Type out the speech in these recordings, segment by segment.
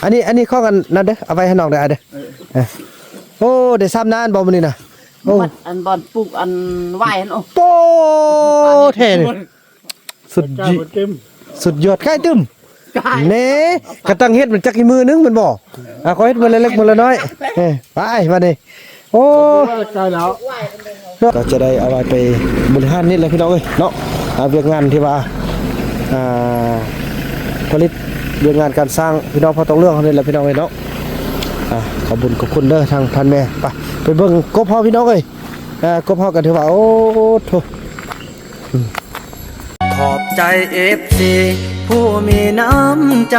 ອັນນີ້ ອັນນີ້ຂອງອັນນັ້ນເດີ ເອົາໄວ້ໃຫ້ນ້ອງເດີ ເດີ. ເອີ ໂອ້ ໄດ້ຊຳນານບໍ່ມື້ນີ້ນະ? ໂອ້ ບັດອັນບ່ອນປູກອັນຫວາຍຫັ້ນ. ໂອ້ ໂຕແທ້ນີ້ ສຸດຍ- ສຸດຍອດ ໃກ້ຕື່ມ. ແນ່ ກະຕັ້ງເຮັດມັນຈັກອີກມື້ໜຶ່ງແມ່ນບໍ່? ອ່າ ຂໍເຮັດມື້ລະເລັກມື້ລະນ້ອຍ. ເອີ ໄປບາດນີ້. ໂອ້ ໃກ້ແລ້ວ ກໍຈະໄດ້ເອົາໄວ້ໄປບໍລິຫານນີ້ແຫຼະພີ່ນ້ອງເອີຍເນາະ. ອ່າ ວຽກງານທີ່ວ່າ ອ່າ ຜະລິດ ວຽກງານການສ້າງ ພີ່ນ້ອງເຜົ່າຕອງເຫຼືອງເຮົານີ້ແຫຼະພີ່ນ້ອງເອີຍເນາະ. ອ່າ ຂອບບຸນຂອບຄຸນເດີທາງທ່ານແມ່. ໄປ ໄປເບິ່ງກົບເຮົາພີ່ນ້ອງເອີຍ. ອ່າ ກົບເຮົາກໍຖືວ່າ ໂອ້ໂທ້ ຂອບໃຈເອັຟຊີຜູ້ມີນ້ຳໃຈ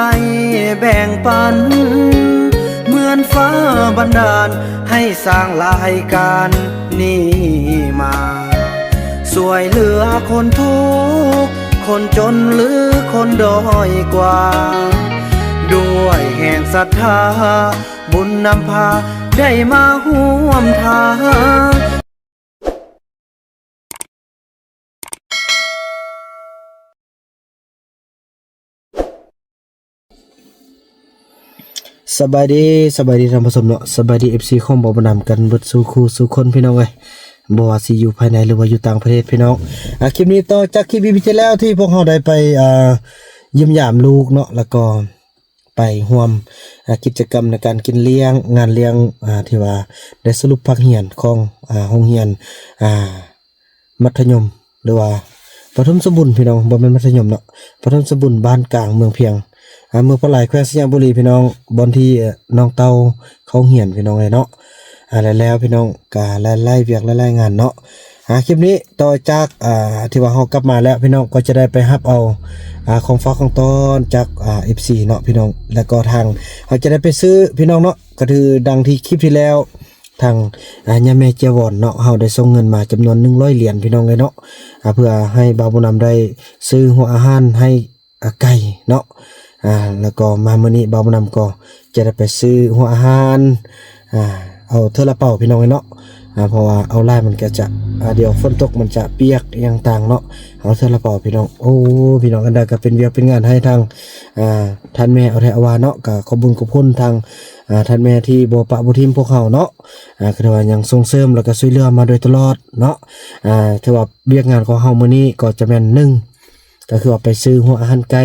ແບ່ງປັນ ເໝືອນຟ້າບັນດານໃຫ້ສ້າງລາຍການນີ້ມາ ຊ່ວຍເຫຼືອຄົນທຸກ ຄົນຈົນ ຫຼື ຄົນດ້ອຍກວ່າ ດ້ວຍແຮງສັດທາ ບຸນນຳພາໄດ້ມາຮ່ວມທາງ. ສະບາຍດີ ສະບາຍດີທ່ານຜູ້ຊົມເນາະ, ສະບາຍດີເອັຟຊີຂອງບ່າວບຸນນຳກັນເບິດສູ່ຄູ່ສູ່ຄົນພີ່ນ້ອງເອີຍ, ບໍ່ວ່າຊິຢູ່ພາຍໃນ ຫຼືວ່າຢູ່ຕ່າງປະເທດພີ່ນ້ອງ. ອ່າ ຄລິບນີ້ຕໍ່ຈາກຄລິບອີພີທີ່ແລ້ວ ທີ່ພວກເຮົາໄດ້ໄປ ອ່າ ຢ້ຽມຢາມລູກເນາະ ແລ້ວກໍ ໄປຮ່ວມ ອ່າ ກິດຈະກຳໃນການກິນລ້ຽງ ງານລ້ຽງ ອ່າ ທີ່ວ່າໄດ້ສະຫຼຸບພາກຮຽນຂອງ ອ່າ ໂຮງຮຽນ ອ່າ ມັດທະຍົມ ຫຼືວ່າປະຖົມສົມບູນພີ່ນ້ອງ, ບໍ່ແມ່ນມັດທະຍົມເນາະ, ປະຖົມສົມບູນບ້ານກາງເມືອງພຽງ ອ່າ ເມືອງປາກລາຍ ແຂວງໄຊຍະບູລີພີ່ນ້ອງ, ບ່ອນທີ່ ເອີ ນ້ອງເຕົ້າເຂົ້າໂຮງຮຽນພີ່ນ້ອງເອີຍເນາະ. ອ່າ ແລ້ວ ແລ້ວພີ່ນ້ອງ ກະຫຼາຍໆວຽກຫຼາຍໆງານເນາະ. ອ່າ ຄລິບນີ້ຕໍ່ຈາກ ອ່າ ທີ່ວ່າເຮົາກັບມາແລ້ວ ພີ່ນ້ອງກໍຈະໄດ້ໄປຮັບເອົາ ອ່າ ຂອງຝາກຂອງຕ້ອນຈາກ ອ່າ ເອັຟຊີເນາະ ພີ່ນ້ອງ. ແລ້ວກໍທາງເຮົາຈະໄດ້ໄປຊື້ ພີ່ນ້ອງເນາະ, ກໍຄືດັ່ງທີ່ຄລິບທີ່ແລ້ວ ທາງ ອ່າ ຍາແມ່ເຈຍວອນເນາະ ເຮົາໄດ້ສົ່ງເງິນມາຈຳນວນໜຶ່ງຮ້ອຍຫຼຽນ ພີ່ນ້ອງເອີຍເນາະ, ອ່າ ເພື່ອໃຫ້ບ່າວບຸນນຳໄດ້ຊື້ຫົວອາຫານໃຫ້ ອ່າ ໄກ່ເນາະ. ອ່າ ແລ້ວກໍມາມື້ນີ້ບ່າວບຸນນຳກໍຈະໄດ້ໄປຊື້ຫົວອາຫານ ອ່າ ເອົາເທື່ອລະເປົາ ພີ່ນ້ອງເອີຍເນາະ, ອ່າ ເພາະວ່າເອົາຫຼາຍມັນກໍຈະ ອ່າ ດຽວຝົນຕົກມັນຈະປຽກອີ່ຫຍັງຕ່າງເນາະ, ເອົາເທື່ອລະເປົາ ພີ່ນ້ອງ. ໂອ້ ພີ່ນ້ອງ ອັນໃດກໍເປັນວຽກເປັນງານໃຫ້ທາງ ອ່າ ທ່ານແມ່ ເອົາແທ້ເອົາວ່າເນາະ, ກໍຂອບບຸນຂອບຄຸນທາງ ອ່າ ທ່ານແມ່ທີ່ບໍ່ປະບໍ່ຖິ້ມພວກເຮົາເນາະ, ອ່າ ກໍຖືວ່າຍັງສົ່ງເສີມ ແລ້ວກໍຊ່ວຍເຫຼືອມາໂດຍຕະຫຼອດເນາະ. ອ່າ ຖືວ່າວຽກງານຂອງເຮົາມື້ນີ້ກໍຈະແມ່ນ ໜຶ່ງ ກໍຄືວ່າໄປຊື້ຫົວອາຫານໄກ່,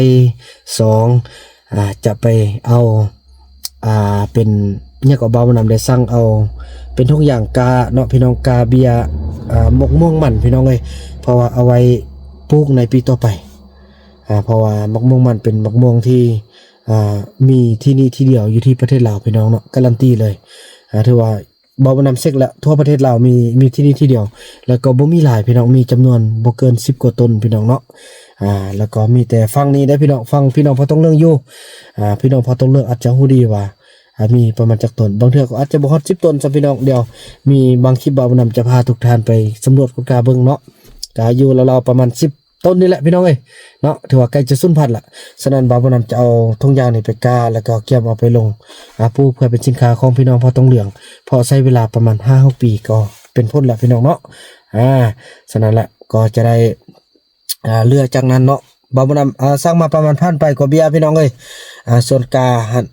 ສອງ ອ່າ ຈະໄປເອົາ ອ່າ ເປັນ ຫຍັງກໍ ບ່າວບຸນນຳໄດ້ສັ່ງເອົາເປັນຖົງຢາງກາເນາະ ພີ່ນ້ອງ, ກາເບ້ຍ ອ່າ ໝາກມ່ວງມັນ ພີ່ນ້ອງເອີຍ, ເພາະວ່າເອົາໄວ້ປູກໃນປີຕໍ່ໄປ. ອ່າ ເພາະວ່າໝາກມ່ວງມັນເປັນໝາກມ່ວງທີ່ ອ່າ ມີທີ່ນີ້ທີ່ດຽວຢູ່ທີ່ປະເທດລາວ ພີ່ນ້ອງເນາະ, ກາລັນຕີເລີຍ. ອ່າ ຖືວ່າ ບ່າວບຸນນຳເຊັກແລ້ວ ທົ່ວປະເທດລາວມີ ມີທີ່ນີ້ທີ່ດຽວ ແລ້ວກໍບໍ່ມີຫຼາຍ ພີ່ນ້ອງ, ມີຈຳນວນບໍ່ເກີນສິບກວ່າຕົ້ນ ພີ່ນ້ອງເນາະ. ອ່າ ແລ້ວກໍມີແຕ່ຝັ່ງນີ້ເດ້ ພີ່ນ້ອງ, ຝັ່ງພີ່ນ້ອງເຜົ່າຕົງເຫຼືອງຢູ່ ອ່າ ພີ່ນ້ອງເຜົ່າຕົງເຫຼືອງອາດຈະຮູ້ດີວ່າ ອ່າ ມີປະມານຈັກຕົ້ນ, ບາງເທື່ອກໍອາດຈະບໍ່ຮອດສິບຕົ້ນຊ້ຳ ພີ່ນ້ອງ. ດຽວມີບາງຄລິບ ບ່າວບຸນນຳຈະພາທຸກທ່ານໄປສຳຫຼວດຄົ້ນຄວ້າເບິ່ງເນາະ, ກະຢູ່ລາວໆປະມານສິບ ຕົ້ນນີ້ແຫຼະ ພີ່ນ້ອງເອີຍເນາະ, ຖືວ່າໃກ້ຈະສູນພັນລະ. ສະນັ້ນ ບ່າວບຸນນຳຈະເອົາຖົງຢາງນີ້ໄປກາ ແລ້ວກໍກຽມເອົາໄປລົງ ອ່າ ປູກ ເພື່ອເປັນສິນຄ້າຂອງພີ່ນ້ອງເຜົ່າຕົງເຫຼືອງ, ເພາະໃຊ້ເວລາປະມານຫ້າຫົກປີກໍເປັນຜົນລະ ພີ່ນ້ອງເນາະ. ອ່າ ສະນັ້ນລະ ກໍຈະໄດ້ ອ່າ ເຫຼືອຈາກນັ້ນເນາະ ບ່າວບຸນນຳ ອ່າ ສັ່ງມາປະມານພັນປາຍກວ່າເບ້ຍ ພີ່ນ້ອງເອີຍ. ອ່າ ສ່ວນກາຫັ້ນ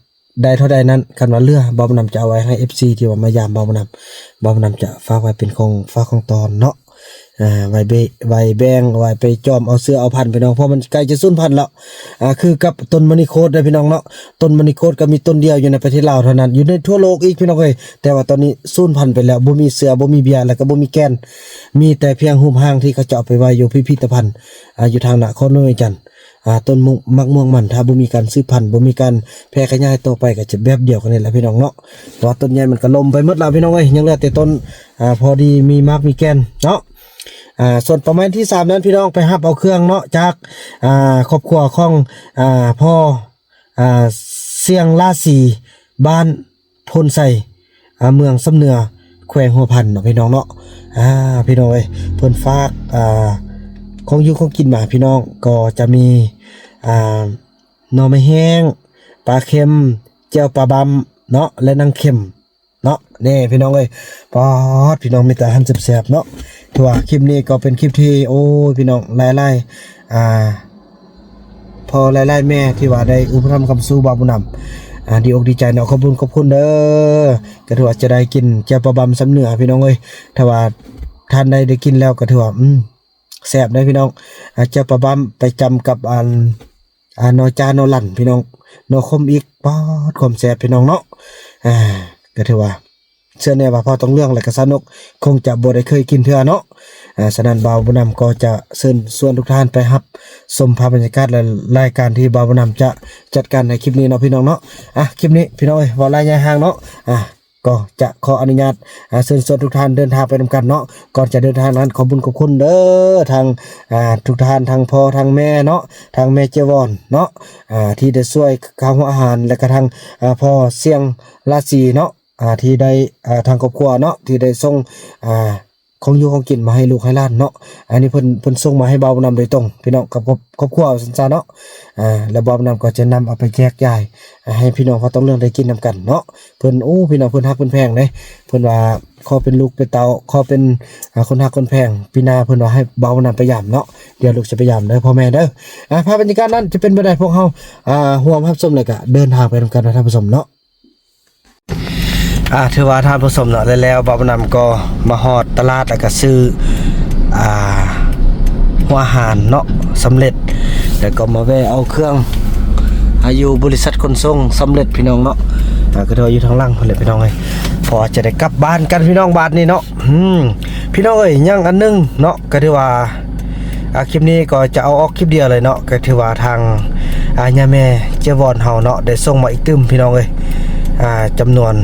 ໄດ້ເທົ່າໃດນັ້ນ ຄັນວ່າເຫຼືອ ບ່າວບຸນນຳຈະເອົາໄວ້ໃຫ້ເອັຟຊີທີ່ວ່າມາຢາມບ່າວບຸນນຳ, ບ່າວບຸນນຳຈະຝາກໄວ້ເປັນຂອງຝາກຂອງຕ້ອນເນາະ, ອ່າ ໄວ້ເບ- ໄວ້ແບ່ງ ໄວ້ໄປຈອມເອົາເຊື້ອເອົາພັນ ພີ່ນ້ອງ, ເພາະມັນໃກ້ຈະສູນພັນແລ້ວ. ອ່າ ຄືກັບຕົ້ນມະນີໂຄດເດ້ ພີ່ນ້ອງເນາະ, ຕົ້ນມະນີໂຄດກໍມີຕົ້ນດຽວຢູ່ໃນປະເທດລາວເທົ່ານັ້ນ, ຢູ່ໃນທົ່ວໂລກອີກ ພີ່ນ້ອງເອີຍ, ແຕ່ວ່າຕອນນີ້ສູນພັນໄປແລ້ວ, ບໍ່ມີເຊື້ອ ບໍ່ມີເບ້ຍ ແລ້ວກໍບໍ່ມີແກ່ນ, ມີແຕ່ພຽງຮູບຮ່າງທີ່ເຂົາເຈົ້າເອົາໄປໄວ້ຢູ່ພິພິທະພັນ ອ່າ ຢູ່ທາງນະຄອນຫຼວງວຽງຈັນ. ອ່າ ຕົ້ນໝາກມ່ວງມັນ ຖ້າບໍ່ມີການສືບພັນ ບໍ່ມີການແຜ່ຂະຫຍາຍຕໍ່ໄປ ກໍຈະແບບດຽວກັນນີ້ແຫຼະ ພີ່ນ້ອງເນາະ, ເພາະວ່າຕົ້ນໃຫຍ່ມັນກໍລົ້ມໄປໝົດແລ້ວ ພີ່ນ້ອງເອີຍ, ຍັງເຫຼືອແຕ່ຕົ້ນ ອ່າ ພໍດີມີໝາກມີແກ່ນເນາະ. ອ່າ ສ່ວນປະມານທີສາມນັ້ນ ພີ່ນ້ອງໄປຮັບເອົາເຄື່ອງເນາະ ຈາກ ອ່າ ຄອບຄົວຂອງ ອ່າ ພໍ່ ອ່າ ສຽງລາສີ ບ້ານ ໂພນໄຊ ອ່າ ເມືອງຊຳເໜືອ ແຂວງຫົວພັນເນາະ ພີ່ນ້ອງເນາະ. ອ່າ ພີ່ນ້ອງເອີຍ ເພິ່ນຝາກ ອ່າ ຂອງຢູ່ຂອງກິນມາ ພີ່ນ້ອງ, ກໍຈະມີ ອ່າ ໜໍ່ໄມ້ແຫ້ງ, ປາເຄັມ, ແຈ່ວປາບຳເນາະ ແລະ ໜັງເຂັມເນາະ. ນີ້ ພີ່ນ້ອງເອີຍ ປາດ ພີ່ນ້ອງ ມີແຕ່ອາຫານແຊບໆເນາະ. ຖືວ່າຄລິບນີ້ກໍເປັນຄລິບທີ່ ໂອ້ຍ ພີ່ນ້ອງ ຫຼາຍໆ ອ່າ ພໍ່ຫຼາຍໆແມ່ທີ່ວ່າໄດ້ອຸປະຖຳຄ້ຳຊູບ່າວບຸນນຳ ອ່າ ດີອົກດີໃຈເນາະ. ຂອບຄຸນ ຂອບຄຸນເດີ. ກໍຖືວ່າຈະໄດ້ກິນແຈ່ວປາບຳຊຳເໜືອພີ່ນ້ອງເອີຍ. ຖ້າວ່າທ່ານໃດໄດ້ກິນແລ້ວກໍຖືວ່າ ອືມ ແຊບເດ້ພີ່ນ້ອງ. ອ່າ ແຈ່ວປາບຳໄປຈຳກັບອັນ ອ່າ ໜໍ່ຈ້າ ໜໍ່ຫຼັ່ນພີ່ນ້ອງ ໜໍ່ຂົມອີກ. ປາດ ຄວາມແຊບພີ່ນ້ອງເນາະ. ອ່າ ກໍຖືວ່າ ເຊື່ອແນ່ວ່າພໍ່ທອງເຫຼືອງ ແລະກະສາວນົກ ຄົງຈະບໍ່ໄດ້ເຄີຍກິນເທື່ອເນາະ. ອ່າ ສະນັ້ນ ບ່າວບຸນນຳກໍຈະເຊີນຊວນທຸກທ່ານໄປຮັບຊົມພາບບັນຍາກາດ ແລະ ລາຍການທີ່ບ່າວບຸນນຳຈະຈັດການໃນຄລິບນີ້ເນາະພີ່ນ້ອງເນາະ. ອ່າ ຄລິບນີ້ພີ່ນ້ອງເອີຍ ເວົ້າຫຼາຍຍາຍຫ່າງເນາະ. ອ່າ ກໍຈະຂໍອະນຸຍາດ ອ່າ ເຊີນຊວນທຸກທ່ານເດີນທາງໄປນຳກັນເນາະ. ກ່ອນຈະເດີນທາງນັ້ນ ຂອບບຸນຂອບຄຸນເດີ ທາງ ອ່າ ທຸກທ່ານ ທັງພໍ່ທັງແມ່ເນາະ ທັງແມ່ເຈວອນເນາະ ອ່າ ທີ່ໄດ້ຊ່ວຍຄ່າຫົວອາຫານ ແລະກະທັງ ອ່າ ພໍ່ສຽງລາສີເນາະ ອ່າ ທີ່ໄດ້ ອ່າ ທາງຄອບຄົວເນາະ ທີ່ໄດ້ສົ່ງ ອ່າ ຂອງຢູ່ຂອງກິນມາໃຫ້ລູກໃຫ້ຫຼານເນາະ. ອັນນີ້ເພິ່ນ ເພິ່ນສົ່ງມາໃຫ້ບ່າວບຸນນຳໂດຍຕົງພີ່ນ້ອງ ກັບຄອບ ຄອບຄົວວ່າຊັ້ນຊະເນາະ. ອ່າ ແລ້ວບ່າວບຸນນຳກໍຈະນຳເອົາໄປແຈກຢາຍໃຫ້ພີ່ນ້ອງພໍ່ທອງເຫຼືອງໄດ້ກິນນຳກັນເນາະ. ເພິ່ນ ໂອ້ ພີ່ນ້ອງ ເພິ່ນຮັກເພິ່ນແພງເດ້. ເພິ່ນວ່າຂໍເປັນລູກເປັນເຕົ້າ ຂໍເປັນ ອ່າ ຄົນຮັກຄົນແພງ. ປີໜ້າເພິ່ນວ່າໃຫ້ບ່າວບຸນນຳໄປຢາມເນາະ. ດຽວລູກຈະໄປຢາມເດີພໍ່ແມ່ເດີ. ອ່າ ພາບບັນຍາກາດນັ້ນຈະເປັນແບບໃດ ພວກເຮົາ ອ່າ ຮ່ວມຮັບຊົມ ແລ້ວກະເດີນທາງໄປນຳກັນເນາະທ່ານຜູ້ຊົມເນາະ. ອ່າ ຖືວ່າທ່ານຜູ້ຊົມເນາະ ແລ້ວ ແລ້ວບ່າວບຸນນຳກໍມາຮອດຕະຫຼາດ ແລ້ວກໍຊື້ ອ່າ ຫົວອາຫານເນາະ ສຳເລັດ ແລ້ວກໍມາແວ່ເອົາເຄື່ອງ ອ່າ ຢູ່ບໍລິສັດຂົນສົ່ງສຳເລັດພີ່ນ້ອງເນາະ. ອ່າ ກໍຖືວ່າຢູ່ທາງຫຼັງພຸ້ນແຫຼະພີ່ນ້ອງເອີຍ ເພາະວ່າຈະໄດ້ກັບບ້ານກັນພີ່ນ້ອງບາດນີ້ເນາະ. ອືມ ພີ່ນ້ອງເອີຍ ຍັງອັນໜຶ່ງເນາະ ກໍຖືວ່າ ອ່າ ຄລິບນີ້ກໍຈະເອົາອອກຄລິບດຽວເລີຍເນາະ ກໍຖືວ່າທາງ ອ່າ ຍາແມ່ເຈວອນເຮົາເນາະ ໄດ້ສົ່ງມາອີກຕື່ມພີ່ນ້ອງເອີຍ ອ່າ ຈຳນວນ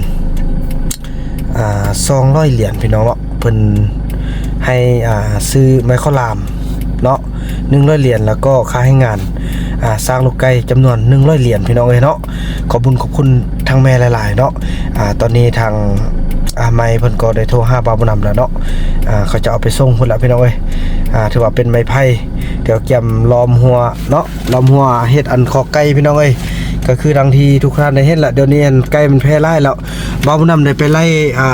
ອ່າ ສອງຮ້ອຍຫຼຽນພີ່ນ້ອງເນາະ. ເພິ່ນໃຫ້ ອ່າ ຊື້ໄມ້ເຂົ້າຫຼາມເນາະ ໜຶ່ງຮ້ອຍຫຼຽນ ແລ້ວກໍຄ່າແຮງງານ ອ່າ ສ້າງລູກໄກ່ຈຳນວນໜຶ່ງຮ້ອຍຫຼຽນພີ່ນ້ອງເອີຍເນາະ. ຂອບບຸນຂອບຄຸນທາງແມ່ຫຼາຍໆເນາະ. ອ່າ ຕອນນີ້ທາງ ອ່າ ໄມ້ເພິ່ນກໍໄດ້ໂທຫາບ່າວບຸນນຳແລ້ວເນາະ. ອ່າ ເຂົາຈະເອົາໄປສົ່ງພຸ້ນລະພີ່ນ້ອງເອີຍ. ອ່າ ຖືວ່າເປັນໄມ້ໄຜ່ ດຽວກຽມລ້ອມຮົ້ວເນາະ ລ້ອມຮົ້ວເຮັດອັນຄອກໄກ່ພີ່ນ້ອງເອີຍ. ກໍຄືດັ່ງທີ່ທຸກທ່ານໄດ້ເຫັນລະ ດຽວນີ້ອັນໄກ່ມັນແຜ່ຫຼາຍແລ້ວ. ບ່າວບຸນນຳໄດ້ໄປໄລ່ ອ່າ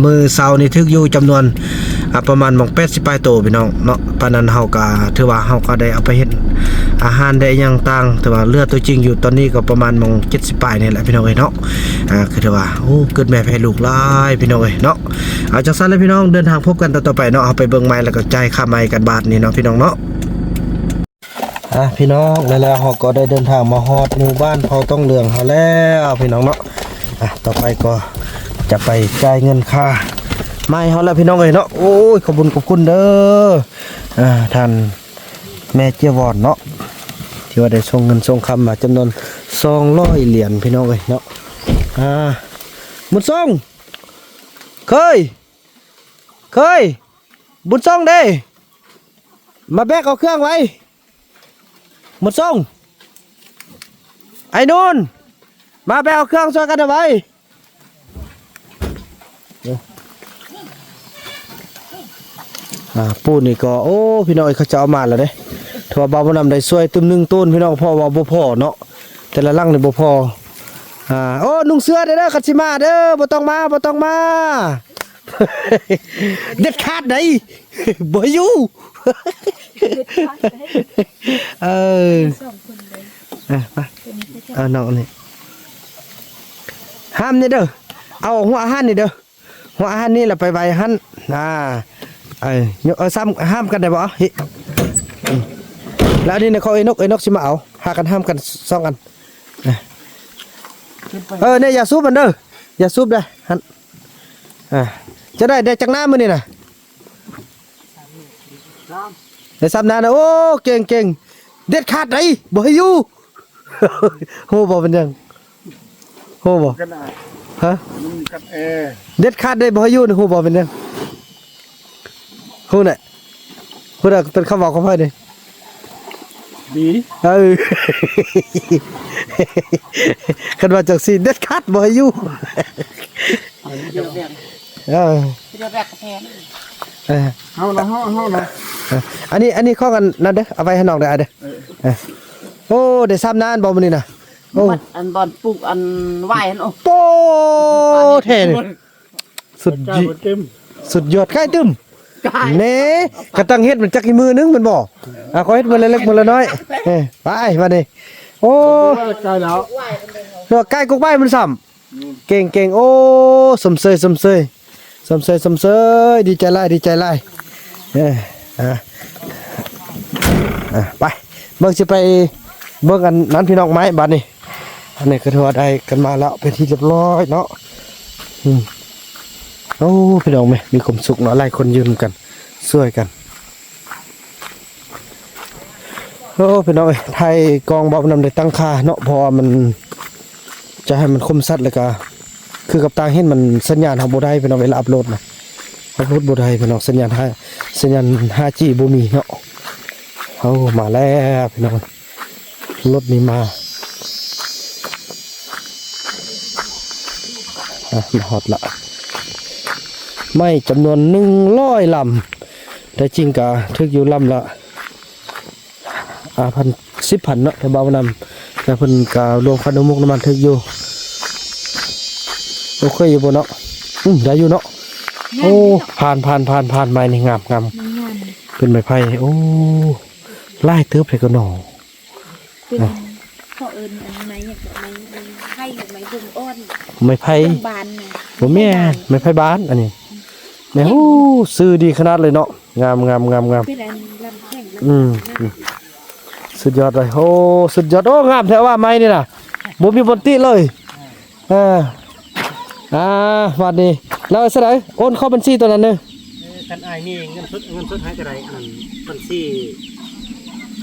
ມື້ເຊົ້ານີ້ຖືກຢູ່ຈຳນວນ ອ່າ ປະມານໝ່ອງແປດສິບປາຍໂຕພີ່ນ້ອງເນາະ. ປານນັ້ນເຮົາກໍຖືວ່າເຮົາກໍໄດ້ເອົາໄປເຮັດອາຫານໄດ້ຫຍັງຕ່າງ ແຕ່ວ່າເຫຼືອຕົວຈິງຢູ່ຕອນນີ້ກໍປະມານໝ່ອງເຈັດສິບປາຍນີ້ແຫຼະພີ່ນ້ອງເອີຍເນາະ. ອ່າ ກໍຖືວ່າ ໂອ້ ເກີດແມ່ແຜ່ລູກຫຼາຍພີ່ນ້ອງເອີຍເນາະ. ເອົາ ຈັ່ງຊັ້ນແຫຼະພີ່ນ້ອງ ເດີນທາງພົບກັນຕອນຕໍ່ໄປເນາະ. ເຮົາໄປເບິ່ງໄມ້ ແລ້ວກໍຈ່າຍຄ່າໄມ້ກັນບາດນີ້ເນາະພີ່ນ້ອງເນາະ. ອ່ະ ພີ່ນ້ອງ ແລ້ວ ແລ້ວເຮົາກໍໄດ້ເດີນທາງມາຮອດໝູ່ບ້ານເຜົ່າຕ້ອງເຫຼືອງເຮົາແລ້ວພີ່ນ້ອງເນາະ. ອ່ະ ຕໍ່ໄປກໍຈະໄປຈ່າຍເງິນຄ່າໄມ້ເຮົາແລ້ວພີ່ນ້ອງເອີຍເນາະ. ໂອ້ຍ ຂອບບຸນຂອບຄຸນເດີ ອ່າ ທ່ານແມ່ເຈຍວອນເນາະ ທີ່ວ່າໄດ້ສົ່ງເງິນສົ່ງຄຳມາຈຳນວນສອງຮ້ອຍຫຼຽນພີ່ນ້ອງເອີຍເນາະ. ອ່າ ບຸນສົ່ງ ເຄີຍ ເຄີຍ ບຸນສົ່ງເດ້ ມາແບກເອົາເຄື່ອງໄວ. ໝົດສົ່ງ ໄອ້ນູນ ມາແບກເອົາເຄື່ອງຊ່ວຍກັນເອົາໄວ້. ອ່າ ປູນນີ້ກໍ ໂອ້ ພີ່ນ້ອງເອີຍ ເຂົາເຈົ້າເອົາມາແລ້ວເດ້. ຖືວ່າບ່າວບຸນນຳໄດ້ຊ່ວຍຕື່ມໜຶ່ງໂຕນ ພີ່ນ້ອງ ເພາະວ່າບໍ່ພໍເນາະ ແຕ່ລະຫຼັງນີ້ບໍ່ພໍ. ອ່າ ໂອ້ ນຸ່ງເສື້ອເດີ້ ຄັນຊິມາເດີ້ ບໍ່ຕ້ອງມາ ບໍ່ຕ້ອງມາ ເດັດຂາດໃດ ບໍ່ຢູ່. ເອີ ສອງຄົນເລີຍ ເອີ ໄປ ເອົານ້ອງນີ້ ຫ້າມນີ້ເດີ້ ເອົາຫົວອາຫານນີ້ເດີ້ ຫົວອາຫານນີ້ລະໄປໄວ້ຫັ້ນ. ອ່າ ເອີ ເອີ ຊ້ຳ ຫ້າມກັນໄດ້ບໍ່? ເອີ ແລ້ວອັນນີ້ນະ ຂອງເອີນົກ ເອີນົກຊິມາເອົາ ຫາກັນຫ້າມກັນສອງອັນ. ເອີ ນີ້ຢາສູບມັນເດີ້ ຢາສູບເດີ້ ຫັ້ນ. ອ່າ ຈະໄດ້ ໄດ້ຈັກນ້ຳມື້ນີ້ນະ? ໄດ້ສາມນ້ຳນະ. ໂອ້ ເກັ່ງໆ ເດັດຂາດໃດ ບໍ່ໃຫ້ຢູ່. ຮູ້ບໍ່ເປັນຫຍັງ? ຮູ້ບໍ່? ກັນນະ ຮະ? ມັນກັນແອ ເດັດຂາດໃດ ບໍ່ໃຫ້ຢູ່ນະ. ຮູ້ບໍ່ເປັນຫຍັງ? ຮູ້ນະ ຮູ້ນະ ເປັນຄຳເວົ້າຂອງໃຜນີ້? ດີ ເອີ ຄັນວ່າຈັ່ງຊີ້ ເດັດຂາດບໍ່ໃຫ້ຢູ່. ເອີ ເອີ ເຮົາລະ ເຮົາ ເຮົາລະ. ເອີ ອັນນີ້ ອັນນີ້ຂອງອັນນັ້ນເດີ້ ເອົາໄວ້ໃຫ້ນ້ອງເດີ້ ອ້າຍເດີ້. ເອີ ເອີ ໂອ້ ໄດ້ສາມນານບໍ່ມື້ນີ້ນະ? ໂອ້ ບັດອັນບ່ອນປູກອັນຫວາຍຫັ້ນ. ໂອ້ ໂປ້ແທ້ນີ້ ສຸດຍ- ສຸດຍອດ ໃກ້ຕຶ້ມ ແນ່ ກະຕັ້ງເຮັດມັນຈັກອີກມື້ໜຶ່ງແມ່ນບໍ່? ອ່າ ຂໍເຮັດມື້ລະເລັກມື້ລະນ້ອຍ. ເອີ ໄປບາດນີ້ ໂອ້ ໃກ້ແລ້ວ. ເນາະ ກາຍກົກໄມ້ມັນຊ້ຳ. ອືມ ເກັ່ງໆ ໂອ້ ຊົມເຊີຍ ຊົມເຊີຍ ຊົມເຊີຍ ຊົມເຊີຍ ດີໃຈຫຼາຍ ດີໃຈຫຼາຍ. ເອີ ອ່າ ອ່າ ໄປ ເບິ່ງ ຊິໄປເບິ່ງອັນນັ້ນ ພີ່ນ້ອງ ໄມ້ບາດນີ້. ອັນນີ້ກໍຖືວ່າໄດ້ກັນມາແລ້ວ ເປັນທີ່ຮຽບຮ້ອຍເນາະ. ອືມ ໂອ້ ພີ່ນ້ອງເອີຍ ມີຄວາມສຸກເນາະ ຫຼາຍຄົນຢູ່ນຳກັນ ຊ່ວຍກັນ. ໂອ້ ພີ່ນ້ອງເອີຍ ໄຖກອງເບົານຳໄດ້ຕັ້ງຄ່າເນາະ ເພາະວ່າມັນຈະໃຫ້ມັນຄົມຊັດ ແລ້ວກະຄືກັບຕ່າງເຫັນ ມັນສັນຍານເຮົາບໍ່ໄດ້ ພີ່ນ້ອງ ເວລາອັບໂຫຼດນະ ອັບໂຫຼດບໍ່ໄດ້ ພີ່ນ້ອງ ສັນຍານຫ້າ ສັນຍານຫ້າຈີບໍ່ມີເນາະ. ເອົາ ມາແລ້ວ ພີ່ນ້ອງ ລົດນີ້ມາ ອ່ະ ມາຮອດລະ ໄມ້ຈຳນວນໜຶ່ງຮ້ອຍລຳ ແທ້ຈິງກະຖືກຢູ່ລຳລະ ອ່າ ພັນ ສິບພັນເນາະ ແຕ່ເບົານຳ ແລ້ວເພິ່ນກະລວມຄ່ານ້ຳມັນນ້ຳມັນຖືກຢູ່. ໂອເຄຢູ່ບໍ່ເນາະ? ອືມ ໄດ້ຢູ່ເນາະ. ໂອ້ ຜ່ານ ຜ່ານ ຜ່ານ ຜ່ານ ໄມ້ນີ້ງາມ ງາມ ງາມ ເປັນໄມ້ໄຜ່. ໂອ້ ຫຼາຍເຕີບເດກະໜໍ. ເປັນ ເຂົາເອີ້ນອັນໄມ້ຫຍັງ ໄມ້ ໄມ້ໄຜ່ ໄມ້ບົງອ່ອນ ໄມ້ໄຜ່ ເບື້ອງບານນະ ບໍ່ແມ່ນ ໄມ້ໄຜ່ບານ ໄມ້ໄຜ່ບານ ອັນນີ້ ແມ່ນ ໂອ້ ຊື່ດີຂະໜາດເລີຍເນາະ. ງາມ ງາມ ງາມ ງາມ ເປັນອັນລຳແຂງ ອືມ ງາມ ອືມ ສຸດຍອດເລີຍ. ໂອ້ ສຸດຍອດ ໂອ້ ງາມແທ້ວ່າໄມ້ນີ້ນະ ບໍ່ມີບ່ອນຕິເລີຍ. ເອີ ອ່າ ບາດນີ້ ແລ້ວຊິໄດ້ໂອນເຂົ້າບັນຊີຕົວນັ້ນເດີ. ເອີ ຄັນອ້າຍມີເງິນສົດ ເງິນສົດໃຫ້ກໍໄດ້ ອັນນັ້ນບັນຊີ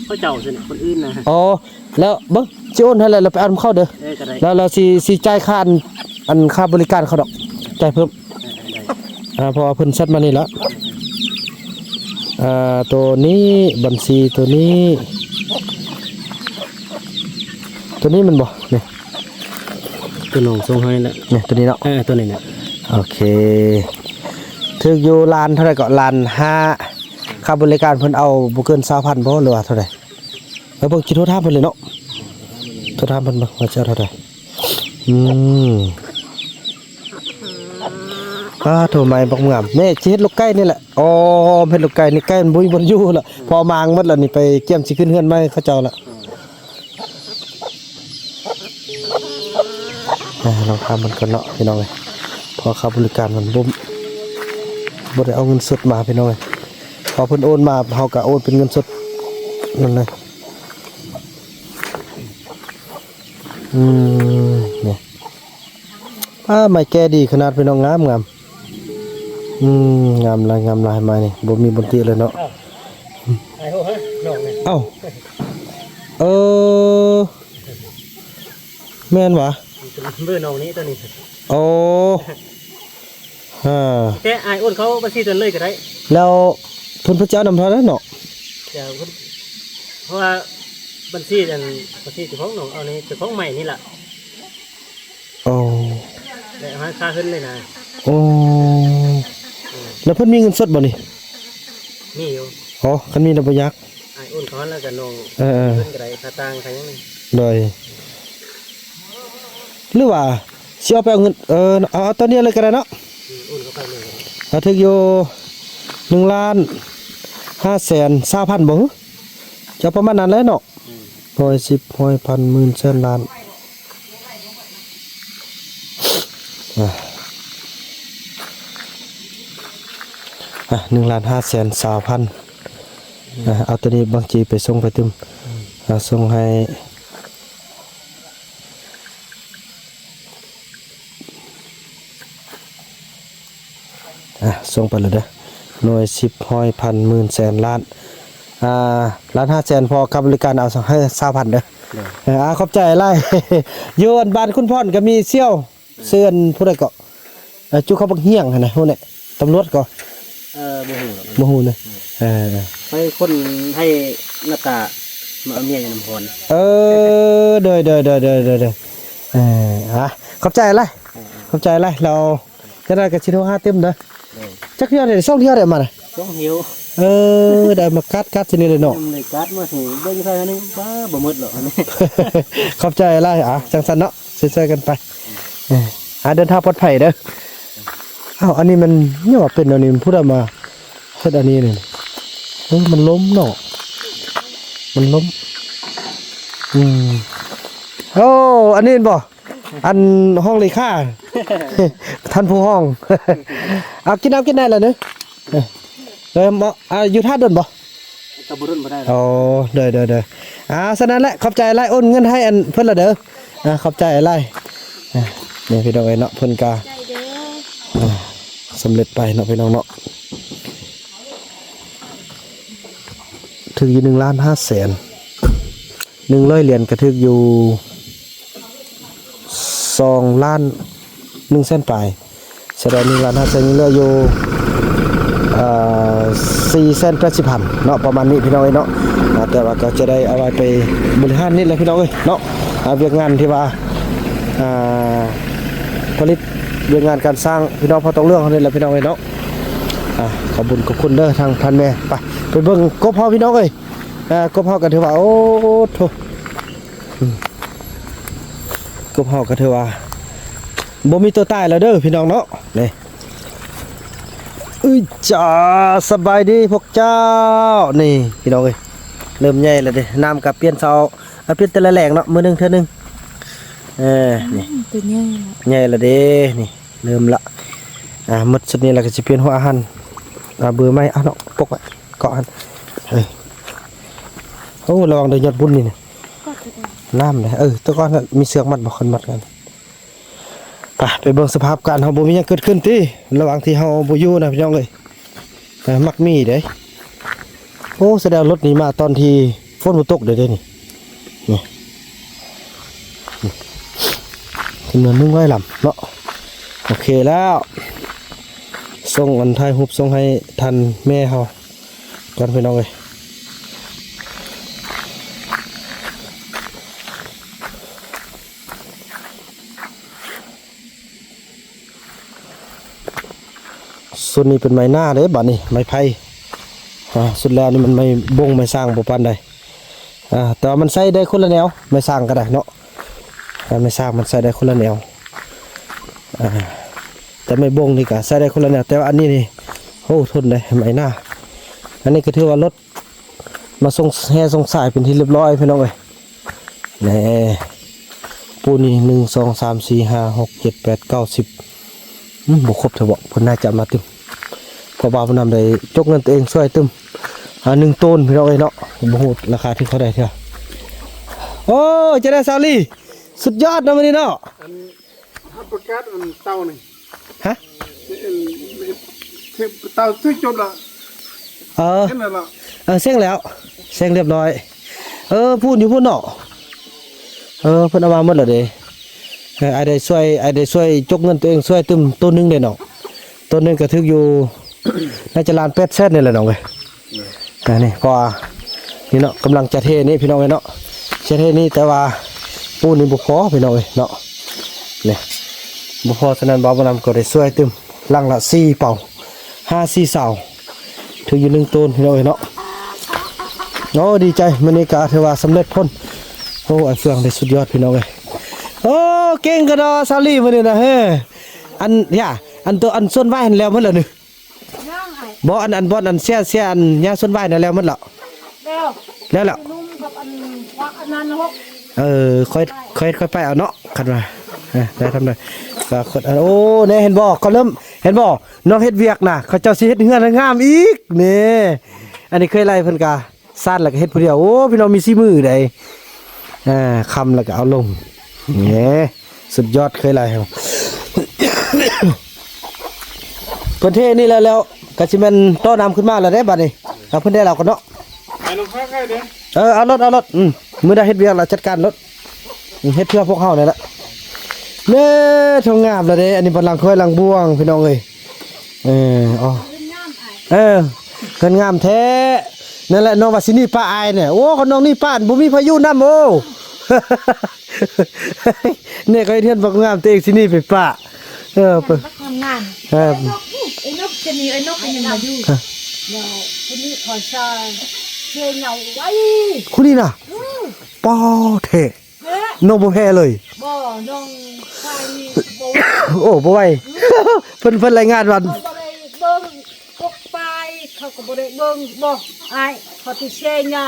ເຂົາເຈົ້າຊັ້ນ ຄົນອື່ນນະ. ອໍ ແລ້ວເບິ່ງ ຊິໂອນໃຫ້ແລ້ວ ແລ້ວໄປເອົານຳເຂົາເດີ. ເອີ ກໍໄດ້ ແລ້ວ ແລ້ວຊິ ຊິຈ່າຍຄ່າ ອັນ ອັນຄ່າບໍລິການເຂົາດອກ ຈ່າຍເພີ່ມ. ເອີ ໄດ້ ອ່າ ເພາະວ່າເພິ່ນຊັດມານີ້ລະ. ອ່າ ໂຕນີ້ ບັນຊີໂຕນີ້ ໂຕນີ້ແມ່ນບໍ່? ນີ້ ໂຕນ້ອງສົ່ງໃຫ້ແຫຼະ ນີ້ ໂຕນີ້ເນາະ. ເອີ ໂຕນີ້ແຫຼະ. ໂອເຄ ຖືກຢູ່ລ້ານເທົ່າໃດເກາະ? ລ້ານຫ້າ. ຄ່າບໍລິການເພິ່ນເອົາບໍ່ເກີນຊາວພັນບໍ່ ຫຼືວ່າເທົ່າໃດ? ເອີ ເບິ່ງ ຊິໂທຖາມເພິ່ນເລີຍເນາະ ໂທຖາມເພິ່ນເບິ່ງວ່າຊິເອົາເທົ່າໃດ. ອືມ ປ້າໂທ ໄມ້ບັກງາມ. ນີ້ ຊິເຮັດລູກໄກ່ນີ້ແຫຼະ. ອໍ ເຮັດລູກໄກ່ນີ້ ໄກ່ມັນບໍ່ມີບ່ອນຢູ່ລະ ເພາະມາງໝົດລະນີ້ ໄປກຽມຊິຂຶ້ນເຮືອນໃໝ່ເຂົາເຈົ້າລະ. ອ່າ ລອງຖາມເພິ່ນກ່ອນເນາະ ພີ່ນ້ອງເອີຍ ເພາະຄ່າບໍລິການມັນບໍ່ ບໍ່ໄດ້ເອົາເງິນສົດມາ ພີ່ນ້ອງເອີຍ. ພໍເພິ່ນໂອນມາ ເຮົາກະໂອນເປັນເງິນສົດນັ້ນເລີຍ. ອືມ ນີ້ ປ້າ ໄມ້ແກ່ດີຂະໜາດ ພີ່ນ້ອງ ງາມ ງາມ. ອືມ ງາມຫຼາຍ ງາມຫຼາຍ ໄມ້ນີ້ ບໍ່ມີບ່ອນຕິເລີຍເນາະ. ເອົ້າ ເອົາ ເອີ ແມ່ນຫວາ? ເບີນ້ອງນີ້ ໂຕນີ້. ໂອ້ ອ່າ ແຕ່ອ້າຍໂອນເຂົ້າບັນຊີຕົວນັ້ນເລີຍກໍໄດ້. ແລ້ວເພິ່ນ ເພິ່ນຈະເອົານຳເທົ່າໃດເນາະ? ດຽວເພິ່ນ ເພາະວ່າບັນຊີ ອັນ ບັນຊີເຈົ້າຂອງນ້ອງ ເອົາໃນເຈົ້າຂອງໃໝ່ນີ້ລະ. ໂອ້ ແລ້ວໃຫ້ຄ່າເຮືອນເລີຍນະ. ໂອ້ ເອີ ແລ້ວເພິ່ນມີເງິນສົດບໍ່ນີ້? ມີຢູ່. ອໍ ຄັນມີແລ້ວບໍ່ຍາກ ອ້າຍໂອນເຂົ້າຫັ້ນແລ້ວກໍນ້ອງ ເອີ ເອີ ເພິ່ນກໍໄດ້ຄ່າຕ່າງຄ່າຫຍັງ. ໂດຍ ຫຼືວ່າຊິເອົາໄປເອົາເງິນ ເອີ ເອົາ ເອົາຕອນນີ້ເລີຍກໍໄດ້ເນາະ. ອືມ ໂອນເຂົ້າໄປເລີຍກໍໄດ້. ອ່າ ຖືກຢູ່ ໜຶ່ງລ້ານຫ້າແສນຊາວພັນບໍ່? ຈະປະມານນັ້ນແຫຼະເນາະ. ອືມ ຮ້ອຍສິບ ຮ້ອຍ ພັນ ໝື່ນ ແສນ ລ້ານ. ອ່າ ອ່າ ໜຶ່ງລ້ານຫ້າແສນຊາວພັນ. ອ່າ ເອົາໂຕນີ້ບັນຊີໄປສົ່ງໄປຕື່ມ. ອ່າ ສົ່ງໃຫ້ ອ່າ ສົ່ງໄປແລ້ວເດີ ໜ່ວຍ ສິບ ຮ້ອຍ ພັນ ໝື່ນ ແສນ ລ້ານ. ອ່າ ລ້ານຫ້າແສນ ພໍຄ່າບໍລິການເອົາໃຫ້ຊາວພັນເດີ. ໂດຍ ເອີ ອ່າ ຂອບໃຈຫຼາຍ. ຢູ່ອັນບ້ານຄຸນພອນກໍມີສ່ຽວ ເຊີນຜູ້ໃດເກາະ ເອີ ຈຸເຂົາບັກຮຽງຫັ້ນນະ ຮູ້ແຫຼະ ຕຳຫຼວດເກາະ. ເອີ ບໍ່ຮູ້ດອກ ບໍ່ຮູ້ນະ. ເອີ ໄປຄົນໃຫ້ໜ້າຕາມາເອົາເມຍຢູ່ນຳພອນ. ເອີ ໂດຍ ໂດຍ ເອີ ອ່າ ຂອບໃຈຫຼາຍ ເອີ ຂອບໃຈຫຼາຍ. ແລ້ວຈັ່ງໃດກໍຊິໂທຫາຕື່ມເດີ. ໂດຍ ຈັກທ່ຽວແລ້ວ? ສອງທ່ຽວແລ້ວມານະ. ສອງທ່ຽວ. ເອີ ໄດ້ມາກັດ ກັດທີ່ນີ້ເລີຍເນາະ. ຍັງໄດ້ກັດມາຊິເບິ່ງໃສ່ໜຶ່ງ ປ້າ ບໍ່ໝົດດອກອັນນີ້. ຂອບໃຈຫຼາຍ. ອ່າ ຈັ່ງຊັ້ນເນາະ ຊ່ວຍໆກັນໄປ. ເອີ ອ່າ ເດີນທາງປອດໄພເດີ. ອ້າວ ອັນນີ້ມັນຍັງວ່າເປັນອັນນີ້ ມັນຜູ້ໃດມາເຮັດອັນນີ້ນີ້? ເອີ ມັນລົ້ມເນາະ ມັນລົ້ມ. ອືມ ໂອ້ ອັນນີ້ແມ່ນບໍ່? ອັນຫ້ອງເລຂາ ທ່ານຜູ້ຫ້ອງ ເອົາ ກິນນ້ຳກິນໄດ້ລະເດີ. ເອີ ມາ ອ່າ ຢູ່ທ່າດົນບໍ່? ກໍບໍ່ດົນບໍ່ໄດ້ດອກ. ອໍ ໂດຍໆໆ ອ່າ ສະນັ້ນແຫຼະ ຂອບໃຈຫຼາຍ ໂອນເງິນໃຫ້ອັນເພິ່ນລະເດີ. ອ່າ ຂອບໃຈຫຼາຍ. ອ່າ ນີ້ພີ່ນ້ອງເອີຍເນາະ ເພິ່ນກໍ ໃຈເດີ ອ່າ ສຳເລັດໄປເນາະ ພີ່ນ້ອງເນາະ. ຖືກຢູ່ໜຶ່ງລ້ານຫ້າແສນ ໜຶ່ງຮ້ອຍຫຼຽນກໍຖືກຢູ່ສອງລ້ານໜຶ່ງແສນປາຍ ສະແດງໜຶ່ງລ້ານຫ້າແສນ ຍັງເຫຼືອຢູ່ ເອີ ສີ່ແສນແປດສິບພັນເນາະ ປະມານນີ້ພີ່ນ້ອງເອີຍເນາະ. ອ່າ ແຕ່ວ່າກໍຈະໄດ້ເອົາໄວ້ໄປບໍລິຫານນີ້ແຫຼະພີ່ນ້ອງເອີຍເນາະ. ອ່າ ວຽກງານທີ່ວ່າ ອ່າ ຜະລິດ ວຽກງານການສ້າງ ພີ່ນ້ອງເຜົ່າຕອງເຫຼືອງເຮົານີ້ແຫຼະພີ່ນ້ອງເອີຍເນາະ. ອ່າ ຂອບບຸນຂອບຄຸນເດີທາງທ່ານແມ່. ໄປ ໄປເບິ່ງກົບເຮົາພີ່ນ້ອງເອີຍ. ອ່າ ກົບເຮົາກໍຖືວ່າ ໂອ້ໂທ້ ອືມ ກົບເຮົາກໍຖືວ່າບໍ່ມີຕົວຕາຍແລ້ວເດີພີ່ນ້ອງເນາະ. ນີ້ ອຶຈາ ສະບາຍດີພວກເຈົ້າ. ນີ້ພີ່ນ້ອງເອີຍ ເລີ່ມໃຫຍ່ແລ້ວເດ້. ນ້ຳກໍປ່ຽນເຊົ້າ ອ່າ ປ່ຽນແຕ່ລະແລງເນາະ ມື້ໜຶ່ງເທື່ອໜຶ່ງ. ເອີ ນີ້ ອືມ ຕົວໃຫຍ່ລະ ໃຫຍ່ລະເດ້ ນີ້ ເລີ່ມລະ. ອ່າ ໝົດຊຸດນີ້ລະກໍຊິປ່ຽນຫົວອາຫານ ອ່າ ເບີໃໝ່. ອ່າ ເນາະ ປົກໄວ້ເກາະຫັ້ນ. ເອີ ໂອ້ ລະວັງເດີຍອດບຸນນີ້ນະ ນ້ຳເດ້. ເອີ ແຕ່ກ່ອນມີເຊືອກມັດບໍ່? ຄັນມັດກັນ ໄປ ໄປເບິ່ງສະພາບການເຮົາ ບໍ່ມີຫຍັງເກີດຂຶ້ນຕິ ລະຫວ່າງທີ່ເຮົາບໍ່ຢູ່ນະພີ່ນ້ອງເອີຍ. ເອີ ມັກມີເດ້. ໂອ້ ສະແດງລົດນີ້ມາຕອນທີ່ຝົນບໍ່ຕົກເດ້ ເດ້ນີ້ ນີ້ ຈຳນວນໜຶ່ງຮ້ອຍລຳເນາະ. ໂອເຄແລ້ວ ສົ່ງອັນ ຖ່າຍຮູບສົ່ງໃຫ້ທ່ານແມ່ເຮົາກ່ອນ ພີ່ນ້ອງເອີຍ. ສ່ວນນີ້ເປັນໄມ້ໜ້າເດ້ ບາດນີ້ໄມ້ໄຜ່. ອ່າ ສຸດແລ້ວນີ້ມັນໄມ້ບົງໄມ້ສ້າງບໍ່ປານໃດ. ອ່າ ແຕ່ວ່າມັນໃຊ້ໄດ້ຄົນລະແນວ ໄມ້ສ້າງກໍໄດ້ເນາະ. ອ່າ ໄມ້ສ້າງມັນໃຊ້ໄດ້ຄົນລະແນວ. ອ່າ ແຕ່ໄມ້ບົງນີ້ກໍໃຊ້ໄດ້ຄົນລະແນວ ແຕ່ວ່າອັນນີ້ນີ້ ໂອ້ ທົນເດ້ ໄມ້ໜ້າ. ອັນນີ້ກໍຖືວ່າລົດ ມາສົ່ງແຮ່ສົ່ງສາຍເປັນທີ່ຮຽບຮ້ອຍພີ່ນ້ອງເອີຍ. ແນ່ ປູນີ້ ໜຶ່ງ ສອງ ສາມ ສີ່ ຫ້າ ຫົກ ເຈັດ ແປດ ເກົ້າ ສິບ ອືມ ບໍ່ຄົບເທື່ອບໍ ເພິ່ນໜ້າຈະມາຕື່ມ ເພາະວ່າຜູ້ນຳໄດ້ຈົກເງິນຕົວເອງຊ່ວຍຕື່ມ ອ່າ ໜຶ່ງໂຕນພີ່ນ້ອງເອີຍເນາະ. ບໍ່ຮູ້ລາຄາທີ່ເຂົາໄດ້ເທື່ອ. ໂອ້ ຈັ່ງໃດສາວລີ ສຸດຍອດເນາະມື້ນີ້ເນາະ. ຮັບປະກາດອັນເຕົານີ້ ຮະ? ເອີ ເຕົາຖືກຈົບແລ້ວ. ເອີ ເຮັດແລ້ວເນາະ. ເອີ ເສັງແລ້ວ ເສັງຮຽບຮ້ອຍ. ເອີ ພຸ້ນຢູ່ພຸ້ນເນາະ. ເອີ ເພິ່ນເອົາມາໝົດແລ້ວເດ້. ເອີ ອ້າຍໄດ້ຊ່ວຍ ອ້າຍໄດ້ຊ່ວຍຈົກເງິນຕົວເອງ ຊ່ວຍຕື່ມໂຕໜຶ່ງເດ້ເນາະ. ໂຕໜຶ່ງກໍຖືກຢູ່ ໜ້າຈະລ້ານແປດແສນນີ້ແຫຼະນ້ອງເອີຍ. ອ່າ ນີ້ ເພາະວ່ານີ້ເນາະ ກຳລັງຈະເທນີ້ພີ່ນ້ອງເອີຍເນາະ ຈະເທນີ້ ແຕ່ວ່າປູນນີ້ບໍ່ພໍພີ່ນ້ອງເອີຍເນາະ. ນີ້ ບໍ່ພໍ ສະນັ້ນບ່າວບຸນນຳກໍໄດ້ຊ່ວຍຕື່ມ ຫຼັງລະສີ່ເປົາ ຫ້າສີ່ຊາວ ຖືກຢູ່ໜຶ່ງໂຕນພີ່ນ້ອງເອີຍເນາະ. ໂອ້ ດີໃຈ ມື້ນີ້ກະຖືວ່າສຳເລັດຜົນ. ໂອ້ ອ້າຍເຟືອງໄດ້ສຸດຍອດພີ່ນ້ອງເອີຍ. ໂອ້ ເກັ່ງກະດອສາວລີມື້ນີ້ນະເຮີ. ອັນ ຢ່າ ອັນໂຕ ອັນສວນຫວາຍຫັ້ນແລ້ວໝົດແລ້ວນີ້. ຍັງອ້າຍ ບໍ່ ອັນ ອັນບ່ອນອັນເສຍ ເສຍ ອັນຫຍ້າສວນຫວາຍນັ້ນແລ້ວໝົດແລ້ວ. ແລ້ວ ແລ້ວ ແລ້ວ ໜຸ່ມກັບອັນ ອັນນັ້ນຫົກ. ເອີ ຄ່ອຍ ຄ່ອຍ ຄ່ອຍໄປເອົາເນາະ ຄັນວ່າ ເອີ ໄດ້ທຳໄດ້. ກໍຄົນ ໂອ້ ແນ່ ເຫັນບໍ່ ເຂົາເລີ່ມ ເຫັນບໍ່ ນ້ອງເຮັດວຽກນະ ເຂົາເຈົ້າຊິເຮັດເຮືອນໃຫ້ງາມອີກ. ນີ້ ອັນນີ້ເຄີຍໄລ່ເພິ່ນກະ ຊານແລ້ວກໍເຮັດຜູ້ດຽວ. ໂອ້ ພີ່ນ້ອງມີສີມືໃດ. ອ່າ ຄຳແລ້ວກໍເອົາລົງ. ແໝ ສຸດຍອດ ເຄີຍຫຼາຍ. ເພິ່ນເທນີ້ແລ້ວ ແລ້ວກໍຊິແມ່ນຕໍ່ນ້ຳຂຶ້ນມາແລ້ວເດ້ບາດນີ້. ເອົາ ເພິ່ນໄດ້ລາວກ່ອນເນາະ. ໄປລົງຄ້າໄຂ່ເດ້. ເອີ ເອົາໂລດ ເອົາໂລດ. ອືມ ມື້ໃດເຮັດວຽກແລ້ວຈັດການໂລດ. ອືມ ເຮັດເພື່ອພວກເຮົານີ້ແຫຼະ. ເດ້ ທົ່ງງາມແລ້ວເດ້. ອັນນີ້ບັດຫຼັງຖ້ວຍຫຼັງບ່ວງ ພີ່ນ້ອງເອີຍ. ເອີ ອໍ ເອີ ເຮືອນງາມແທ້. ນັ້ນແຫຼະ ນ້ອງວ່າຊິໜີປະອ້າຍນີ້. ໂອ້ ຄັນນ້ອງໜີປະ ບໍ່ມີພາຍຸນຳ. ໂອ້ ນີ້ກໍເຮັດເຮືອນບັກງາມ ຕົວເອງຊິໜີໄປປະ. ເອີ ງາມ ງາມ. ເອີ ໄອ້ນົກ ໄອ້ນົກຈະໜີ ໄອ້ນົກກໍຍັງມາຢູ່. ແລ້ວຄົນນີ້ຂໍຊ່າຍເຊຍເຫງົາໄວ້. ຄົນນີ້ນະ? ເອີ ປ້າແທ້. ນ້ອງບໍ່ແພ້ເລີຍ. ບໍ່ ນ້ອງໄປນີ້ບໍ່ໄຫວ. ໂອ້ ບໍ່ໄຫວ. ເພິ່ນ ເພິ່ນລາຍງານວ່າ ບໍ່ໄດ້ເບິ່ງ ກົກປາຍ ເຂົາກໍບໍ່ໄດ້ເບິ່ງ. ບໍ່ ອ້າຍ ເຂົາຕິເຊຍຫຍ້າ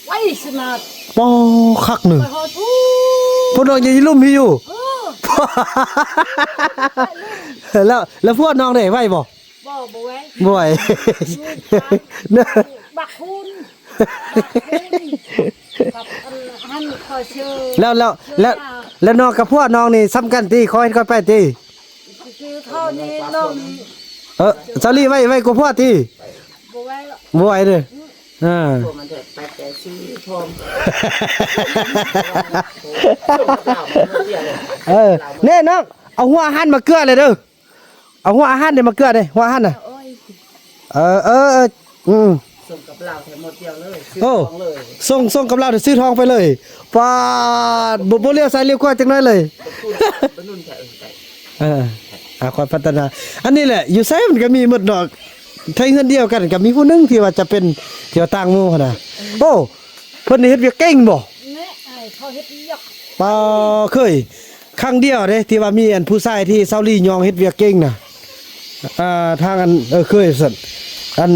ໄວ້ສະໜາດ. ປ້າ ຄັກໜຶ່ງ. ໄປຮອດພຸ້ນ ເພິ່ນນ້ອງຍັງຢູ່ລຸ່ມພີ້ຢູ່. ເອີ ແລ້ວ ແລ້ວພວກນ້ອງເດ້ໄຫວບໍ່? ບໍ່ ບໍ່ໄຫວ ບໍ່ໄຫວ ບັກຄູນ ບັກຄູນ ກັບອັນຫັ້ນ ຂ້ອຍຊື່ ແລ້ວ ແລ້ວ ແລ້ວ ແລ້ວນ້ອງກັບພວກນ້ອງນີ້ສ່ຳກັນຕິ? ຂ້ອຍເຫັນຂ້ອຍໄປຕິ? ຄືເທົ່ານີ້ນ້ອງນີ້ ເອີ ສາວລີໄຫວ ໄຫວກວ່າພວກຕິ? ບໍ່ໄຫວ ບໍ່ໄຫວເດ້. ອືມ ເອີ ພວກມັນແທ້ ປັດແຕ່ຊື້ພ້ອມ ເອີ ແນ່ນ້ອງ ເອົາຫົວອາຫານມາເກືອເລີຍເດີ. ເອົາຫົວອາຫານນີ້ມາເກືອເດ້ ຫົວອາຫານນະ. ໂອ້ຍ ເອີ ເອີ ເອີ ອືມ ສົ່ງກັບລາວແທ້ໝົດດຽວເລີຍ ຊື້ ໂອ້ ຂອງເລີຍ ສົ່ງ ສົ່ງກັບລາວ ຊື້ທອງໄປເລີຍ. ປາດ ບໍ່ ບໍ່ລ້ຽວຊ້າຍລ້ຽວຂວາຈັກໜ້ອຍເລີຍ. ເອີ ອາ ຄວາມພັດທະນາ ອັນນີ້ແຫຼະ ຢູ່ໃສມັນກໍມີໝົດເນາະ. ໃນເຮືອນດຽວກັນກໍມີຜູ້ໜຶ່ງທີ່ວ່າຈະເປັນ ທີ່ວ່າຕ່າງໝູ່ຫັ້ນນະ. ໂອ້ ເພິ່ນນີ້ເຮັດວຽກເກັ່ງບໍ່? ແນ່ ອ້າຍເຂົາເຮັດວຽກ ປາ ເຄີຍ ຄັ້ງດຽວເດ້ ທີ່ວ່າມີອັນຜູ້ຊາຍທີ່ສາວລີຍ້ອງເຮັດວຽກເກັ່ງນະ. ອ່າ ທາງອັນ ເອີ ເຄີຍຊັ້ນ ອັນ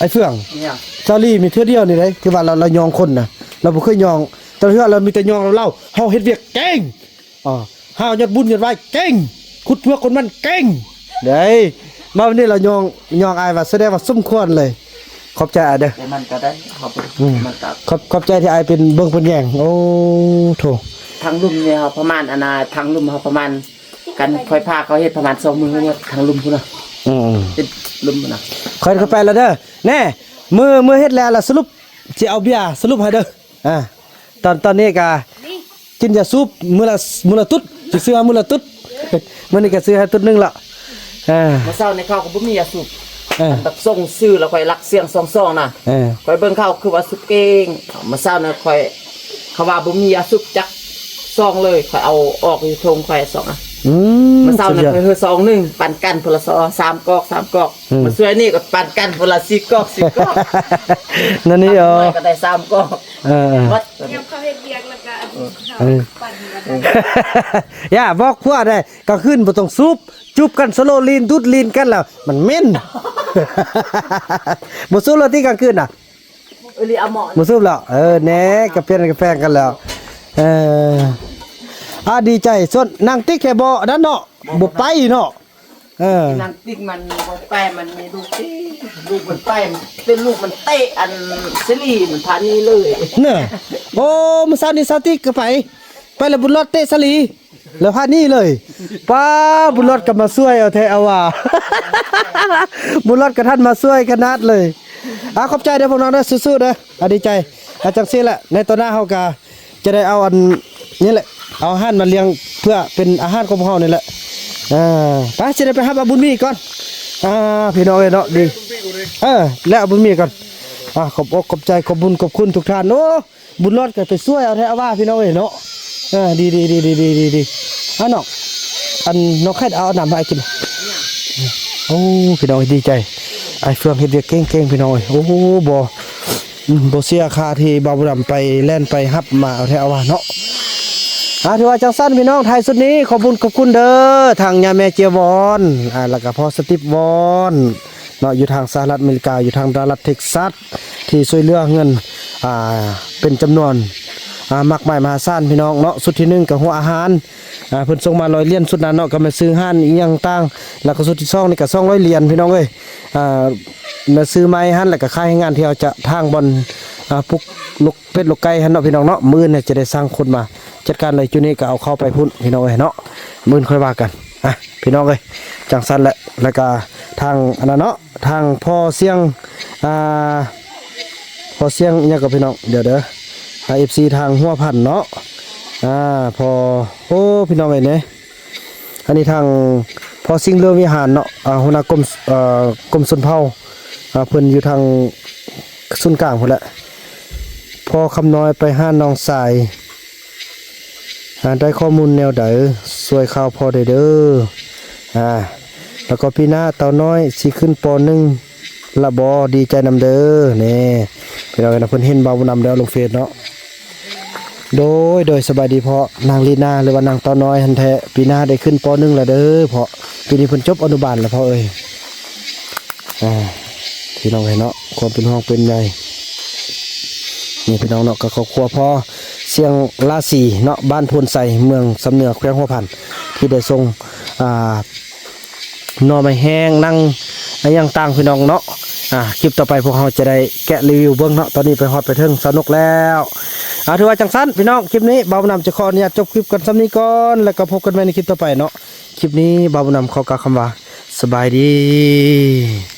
ອ້າຍເຟືອງ ສາວລີມີເທື່ອດຽວນີ້ເດ້ ທີ່ວ່າລາວ ລາວຍ້ອງຄົນນະ ລາວບໍ່ເຄີຍຍ້ອງ. ແຕ່ເທື່ອລາວມີແຕ່ຍ້ອງລາວ ເຮົາເຮັດວຽກເກັ່ງ ອ່າ ຫາຍອດບຸນຍອດວາຍເກັ່ງ ຂຸດເຜືອກຄົນມັນເກັ່ງ ເດ້. ມາວັນນີ້ລາວຍ້ອງ ຍ້ອງອ້າຍວ່າ ສະແດງວ່າສົມຄວນເລີຍ. ຂອບໃຈອ້າຍເດີ. ແຕ່ມັນກໍໄດ້ ເຮົາໄປ ອືມ ມັນກໍ ຂອບ ຂອບໃຈທີ່ອ້າຍເປັນເບິ່ງເປັນແຍງ. ໂອ້ ໂທ້ ທາງລຸ່ມນີ້ເຮົາປະມານ ອັນນ່າ ທາງລຸ່ມເຮົາປະມານ ກັນຂ້ອຍພາເຂົາເຮັດປະມານສອງມື້ ທາງລຸ່ມພຸ້ນນະ. ອືມ ເປັນລຸ່ມພຸ້ນນະ. ຂ້ອຍກໍໄປແລ້ວເດີ. ແນ່ ມື້ ມື້ເຮັດແລ້ວລະ ສະຫຼຸບຊິເອົາເບຍ ສະຫຼຸບໃຫ້ເດີ. ອ່າ ຕອນ ຕອນນີ້ກະກິນຢາສູບມື້ລະ ມື້ລະຕຸດ ຊິຊື້ໃຫ້ມື້ລະຕຸດ. ມື້ນີ້ກະຊື້ໃຫ້ຕຸດໜຶ່ງລະ. ອ່າ ມື້ເຊົ້ານີ້ເຂົາກໍບໍ່ມີຢາສູບ. ເອີ ແບບສົ່ງຊື່ລະຂ້ອຍລັກສຽງສອງຊອງນະ. ເອີ ຂ້ອຍເບິ່ງເຂົາຄືວ່າສູບເກັ່ງ. ມື້ເຊົ້ານີ້ຂ້ອຍ ເຂົາວ່າບໍ່ມີຢາສູບຈັກຊອງເລີຍ ຂ້ອຍເອົາອອກຢູ່ຖົງຂ້ອຍສອງອັນ. ອືມ ມື້ເຊົ້ານີ້ຂ້ອຍເຮີຊອງໜຶ່ງ ປັນກັນຄົນລະສອງ ສາມກອກ ສາມກອກ. ອືມ ມື້ຊ່ວຍນີ້ກໍປັນກັນຄົນລະສີ່ກອກ ສີ່ກອກ. ນັ້ນນີ້ ເອີ ກໍໄດ້ສາມກອກ. ເອີ ຍາມເຂົາເຮັດວຽກແລ້ວກໍ ເອີ ເຂົາ ເອີ ປັ່ນກັນ. ຢ່າບອກຜົວໄດ໋ ກາງຄືນບໍ່ຕ້ອງສູບ ຈູບກັນສະໂລລີນ ດູດລີນກັນແລ້ວມັນເໝັນ. ບໍ່ສູບແລ້ວຕິກາງຄືນນະ? ບໍ່ສູບແລ້ວ. ເອີ ແນ່ ກະປ່ຽນກະແປງກັນແລ້ວ. ເອີ ອາ ດີໃຈ ສ່ວນນາງຕິກແຄ່ບໍ່ນັ້ນເນາະ ບໍ່ໄປເນາະ. ເອີ ນາງຕິກມັນບໍ່ໄປ ມັນມີລູກຕິ ລູກມັນໄປ ເປັນລູກມັນເຕະອັນສາລີມັນພາໜີເລີຍເນາະ. ໂອ້ ມື້ເຊົ້ານີ້ສາວຕິກກໍໄປ ໄປແລ້ວບຸນລອດເຕະສາລີ ແລ້ວພາໜີເລີຍ. ປ້າ ບຸນລອດກໍມາຊ່ວຍເອົາແທ້ເອົາວ່າ ບຸນລອດກໍທັນມາຊ່ວຍຂະໜາດເລີຍ. ອາ ຂອບໃຈເດີພວກນ້ອງເດີ ສູ້ໆເດີ. ອາ ດີໃຈ. ອາ ຈັ່ງຊີ້ແຫຼະ ໃນຕໍ່ໜ້າເຮົາກໍ ຈະໄດ້ເອົາອັນນີ້ແຫຼະ ເອົາອາຫານມາລ້ຽງເພື່ອເປັນອາຫານຂອງພວກເຮົານີ້ແຫຼະ. ອ່າ ໄປ ຊິໄດ້ໄປຮັບເອົາບຸນມີກ່ອນ. ອ່າ ພີ່ນ້ອງເອີຍເນາະ ດີ ເອີ ແລ້ວເອົາບຸນມີກ່ອນ. ອ່າ ຂອບອົກຂອບໃຈ ຂອບບຸນຂອບຄຸນທຸກທ່ານ. ໂອ້ ບຸນລອດກໍໄປຊ່ວຍເອົາແທ້ເອົາວ່າ ພີ່ນ້ອງເອີຍເນາະ. ອ່າ ດີໆ ອ່າ ນ້ອງ ອັນນ້ອງໄຂ່ເອົານ້ຳໃຫ້ອ້າຍກິນ. ໂອ້ ພີ່ນ້ອງເອີຍ ດີໃຈ ອ້າຍເຟືອງເຮັດວຽກເກັ່ງໆ ພີ່ນ້ອງເອີຍ. ໂອ້ ບໍ່ ອືມ ບໍ່ເສຍຄ່າທີ່ບ່າວບຸນນຳໄປແລ່ນໄປຮັບມາເອົາແທ້ເອົາວ່າເນາະ. ອ່າ ຖືວ່າຈັ່ງຊັ້ນພີ່ນ້ອງ ທ້າຍສຸດນີ້ຂອບບຸນຂອບຄຸນເດີ ທາງຍາແມ່ເຈຍວອນ ອ່າ ແລ້ວກະພໍ່ສະຕິບວອນເນາະ ຢູ່ທາງສະຫະລັດອາເມລິກາ ຢູ່ທາງລັດເທັກຊັສ ທີ່ຊ່ວຍເຫຼືອເງິນ ອ່າ ເປັນຈຳນວນ ອ່າ ມາກມາຍມະຫາສານພີ່ນ້ອງເນາະ. ຊຸດທີໜຶ່ງກະຫົວອາຫານ ອ່າ ເພິ່ນສົ່ງມາຮ້ອຍຫຼຽນ ຊຸດນັ້ນເນາະ ກະແມ່ນຊື້ຮ້ານອີ່ຫຍັງຕ່າງ ແລ້ວກໍຊຸດທີສອງນີ້ກະສອງຮ້ອຍຫຼຽນ ພີ່ນ້ອງເອີຍ. ອ່າ ແມ່ຊື້ໄມ້ຫັ້ນ ແລ້ວກໍຄ່າແຮງງານທີ່ເຮົາຈະຖາງບ່ອນ ອ່າ ປຸກລູກເປັດລູກໄກ່ຫັ້ນເນາະ ພີ່ນ້ອງເນາະ. ມື້ອື່ນຈະໄດ້ສັ່ງຄົນມາຈັດການເລີຍ. ຈຸດນີ້ກໍເອົາເຂົ້າໄປພຸ້ນ ພີ່ນ້ອງເອີຍເນາະ ມື້ອື່ນຄ່ອຍວ່າກັນ. ອ່ະ ພີ່ນ້ອງເອີຍ ຈັ່ງຊັ້ນແຫຼະ. ແລ້ວກໍທາງອັນນັ້ນເນາະ ທາງພໍ່ສຽງ ອ່າ ພໍ່ສຽງອີ່ຫຍັງກໍພີ່ນ້ອງ ດຽວເດີ ທາງ ເອັຟຊີ ທາງຫົວພັນເນາະ. ອ່າ ພໍ່ ໂອ້ ພີ່ນ້ອງເອີຍເນາະ ອັນນີ້ທາງພໍ່ສິງເຫຼືອງວິຫານເນາະ ອ່າ ຫົວໜ້າກົມ ເອີ ກົມຊົນເຜົ່າ ອ່າ ເພິ່ນຢູ່ທາງສູນກາງພຸ້ນແຫຼະ. ພໍ່ຄຳນ້ອຍໄປຫານ້ອງຊາຍ ອ່າ ໄດ້ຂໍ້ມູນແນວໃດ ຊ່ວຍຂ່າວພໍ່ແດ່ເດີ. ອ່າ ແລ້ວກໍປີໜ້າເຕົ້ານ້ອຍຊິຂຶ້ນ ປໍໜຶ່ງ ລະບໍ ດີໃຈນຳເດີ. ນີ້ ພີ່ນ້ອງເອີຍເນາະ ເພິ່ນເຫັນບ່າວບຸນນຳແລ້ວລົງເຟສເນາະ. ໂດຍ ໂດຍ ສະບາຍດີພໍ່ ນາງລີນາ ຫຼືວ່ານາງເຕົ້ານ້ອຍຫັ້ນແທ້ ປີໜ້າໄດ້ຂຶ້ນ ປໍໜຶ່ງ ແລ້ວເດີພໍ່. ປີນີ້ເພິ່ນຈົບອະນຸບານແລ້ວພໍ່ເອີຍ. ອ່າ ພີ່ນ້ອງເອີຍເນາະ ຄວາມເປັນຫ່ວງເປັນໃຍ ນີ້ພີ່ນ້ອງເນາະ ກໍຄອບຄົວພໍ່ ຊຽງລາສີເນາະ ບ້ານໂພນໄຊ ເມືອງຊຳເໜືອ ແຂວງຫົວພັນ ທີ່ໄດ້ສົ່ງ ອ່າ ໜໍ່ໄມ້ແຫ້ງ ໜັງ ອີ່ຫຍັງຕ່າງ ພີ່ນ້ອງເນາະ. ອ່າ ຄລິບຕໍ່ໄປພວກເຮົາຈະໄດ້ແກະຣີວິວເບິ່ງເນາະ. ຕອນນີ້ໄປຮອດໄປເຖິງສາວນົກແລ້ວ. ອ່າ ຖືວ່າຈັ່ງຊັ້ນ ພີ່ນ້ອງ ຄລິບນີ້ບ່າວບຸນນຳຈະຂໍອະນຸຍາດຈົບຄລິບກັນສ່ຳນີ້ກ່ອນ ແລ້ວກໍພົບກັນໃໝ່ໃນຄລິບຕໍ່ໄປເນາະ. ຄລິບນີ້ບ່າວບຸນນຳຂໍກ່າວຄຳວ່າ ສະບາຍດີ.